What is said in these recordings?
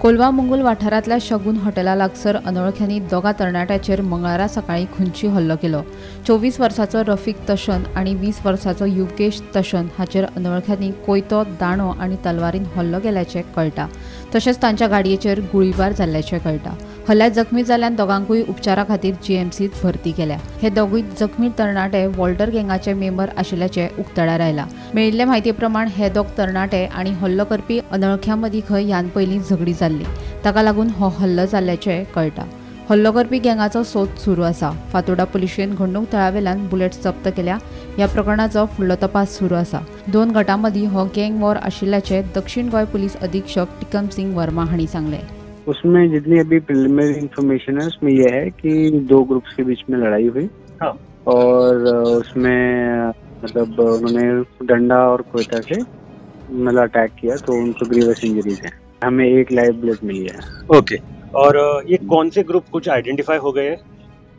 कोलवा मुंगूल वाठारांतल्या शगुन हॉटेला लागसर अनवळख्यांनी दोगा तरणाट्याचेर मंगळारा सकाळीं खुनशी हल्लो केलो. 24 वर्साचो रफीक तशन आनी 20 वर्साचो युवकेश तशन हाचेर अनवळख्यांनी कोयतो, दांडो आनी तलवारीन हल्लो केल्याचें कळटा. तशेंच तांच्या गाडयेचेर गुळीबार जाल्ल्याचें कळटा. हल्ल्यात जखमी जाल्ल्यान दोगांकूय उपचारा खातीर जीएमसीत भरती केल्या. हे दोगूय जखमी तरणाटे वॉल्टर गँगाचे मेंबर आशिल्ल्याचें उक्ताडार आयलां. मेळिल्ले म्हायती प्रमाण हे दोग तरणाटे आनी हल्लो करपी अनवळख्यां मदीं खंय ह्यान पयलीं झगडी जाल्ली. ताका लागून हो हल्लो जाल्ल्याचें कळटा. हल्लो करपी गँगाचो सोद सुरू आसा. फातोर्डा पुलिशेन घडणूक थळावेल्यान बुलेट जप्त केल्या. ह्या प्रकरणाचो फुडलो तपास सुरू आसा. दोन गटां मदीं हो गँग वॉर आशिल्ल्याचें दक्षिण गोंय पुलीस अधीक्षक टिकम सिंग वर्मा हांणी सांगलें. उसमें जितनी अभी प्रिलिमिनरी इन्फॉर्मेशन है उसमें यह है कि दो ग्रुप्स के बीच में लड़ाई हुई। हाँ। और उसमें मतलब उन्होंने डंडा और कोयता से मतलब अटैक किया, तो उनको ग्रीवियस इंजरीज है. हमें एक लाइव बुलेट मिली है. ओके, और ये कौन से ग्रुप कुछ आइडेंटिफाई हो गए हैं?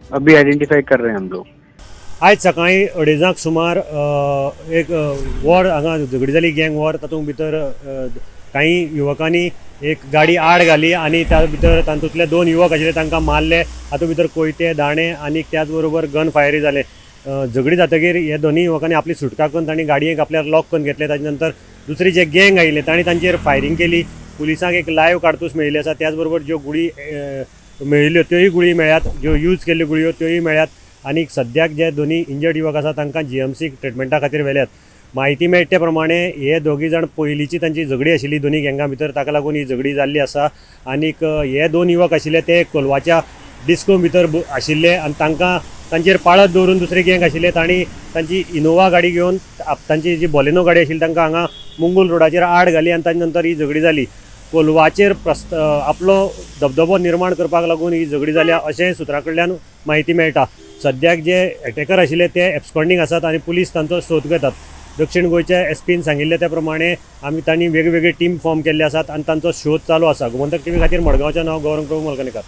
अभी आइडेंटिफाई कर रहे हैं हम लोग. आयज सकाळीं अडेजांक सुमार एक वॉर हांगा झगडी जाली, गँग वॉर. तातूंत भितर कांय युवकांनी एक गाडी आड घाली आनी त्या भितर तातूंतले दोन युवक आशिल्ले तांकां मारले. हातूंत भितर कोयते, दाणे आनी त्याच बरोबर गन फायरी जाले. झगडी जातकीर हे दोनूय युवकांनी आपली सुटका करून तांणी गाडयेक आपल्याक लॉक करून घेतले. ताजे नंतर दुसरी जे गँग आयिल्ले तांणी तांचेर फायरींग केली. पुलिसांक एक लायव्ह काडतूस मेळिल्ली आसा. त्याच बरोबर ज्यो गुळी मेळिल्ल्यो त्योय गुळी मेळ्ळ्यात, ज्यो यूज केल्ल्यो गुळयो त्योय मेळ्ळ्यात. आनी सद्याक जे दोनूय इंजर्ड युवक आसा तांकां जीएमसीक ट्रिटमेंटा खातीर व्हेल्यात. म्हायती मेळटा ते प्रमाणे हे दोगी जाण पयलींची तांची झगडी आशिल्ली दोनूय गँगा भितर, ताका लागून ही झगडी जाल्ली आसा. आनीक हे दोन युवक आशिल्ले ते कोलवाच्या डिस्को भितर आशिल्ले आनी तांकां तांचेर पाळत दवरून दुसरे गँग आशिल्ले तांणी तांची इनोवा गाडी घेवन तांची जी बॉलेनो गाडी आशिल्ली तांकां हांगा मुंगूल रोडाचेर आड घाली आनी ताजे नंतर ही झगडी जाली. कोलवाचेर आपलो दबदबो निर्माण करपाक लागून ही झगडी जाल्या अशें सुत्रां कडल्यान म्हायती मेळटा. सद्याक जे एटॅकर आशिल्ले ते एब्सकॉन्डींग आसात आनी पुलीस तांचो सोद घेतात. दक्षिण गोंयच्या एसपीन सांगिल्लें त्या प्रमाणे आमी तांणी वेगवेगळे टीम फॉर्म केल्ले आसात आनी तांचो शोध चालू आसा. गोमंतक टीव्ही खातीर मडगांवच्या नांव गौरव प्रभू मलकणेकर.